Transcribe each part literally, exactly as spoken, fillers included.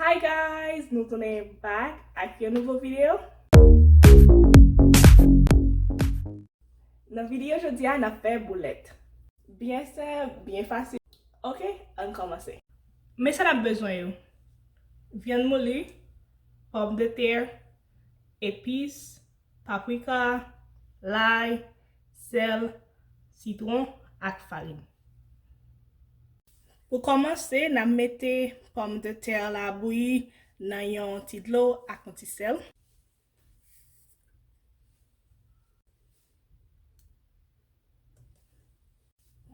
Hi guys, nou tounen back ak yon nouvo videyo. Nan videyo jodi a, n ap fè boulèt. Byen senp, byen fasil. Ok, ann kòmanse. Men sa n ap bezwen yo. Vyann mouli, pòmdetè, epis, paprika, lay, sèl, sitwon ak farin. Pou kòmanse, n ap mete pòmdetè la bouyi nan yon ti dlo ak yon ti sèl.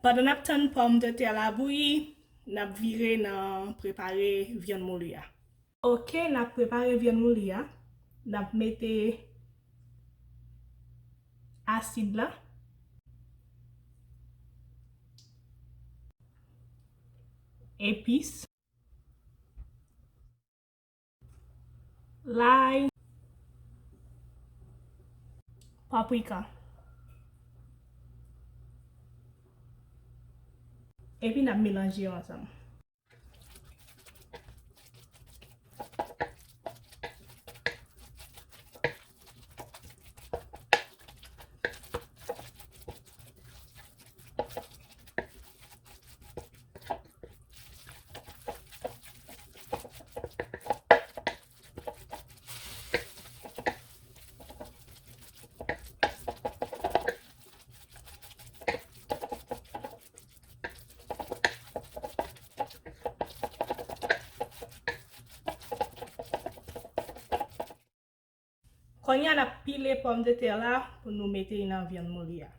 Pandan n ap tann pòmdetè la bouyi, n ap vire nan prepare vyann mouli a. Ok, n ap prepare vyann mouli a. N ap mete asid la, epis, lay, paprika. Epi n ap melanje yo ansanm. Kounye a, n ap pile pòmdetè la pou nou mete nan vyann mouli a.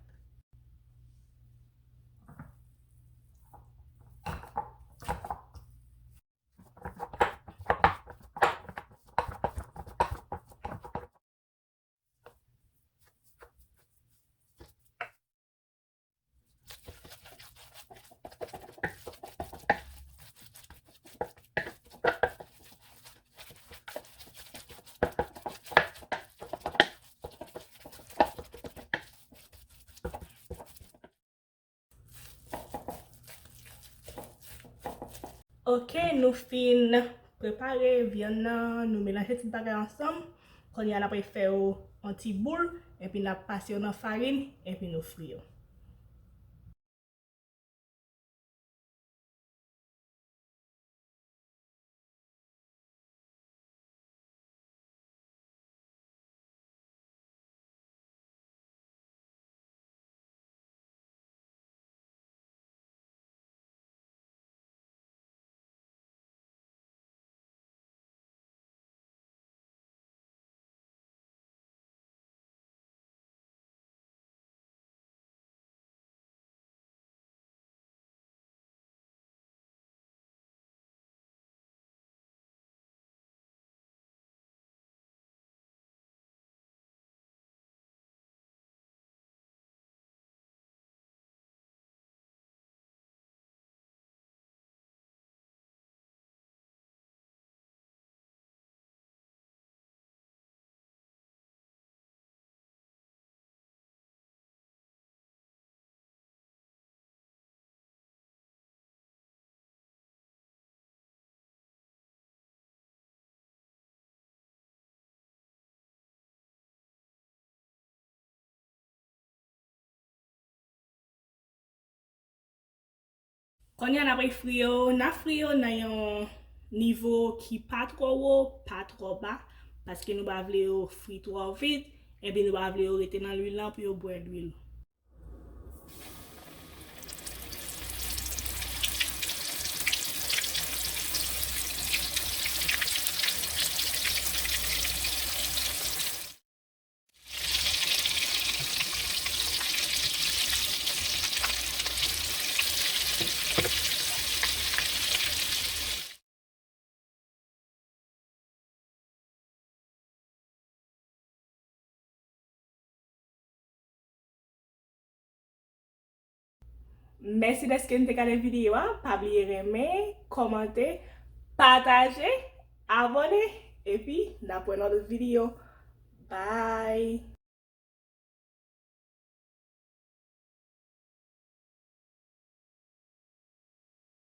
Ok, nou fin prepare vyann nan, nou melanje tout bagay ansanm. Kounye a, n ap fè yo an ti boul, epi n ap pase yo nan farin, epi nou fri yo. Kounye a n ap fri yo, n ap fri yo nan yon nivo ki pa twò wo, pa twò ba, paske nou pa vle yo fri twò vit, epi nou pa vle yo rete nan lwil lan pou yo bwè lwil. Mèsi dèske n te gade videyo a. Pa bliye renmen, kòmante, pataje, abòne, epi n ap wè nan lòt videyo. Bye!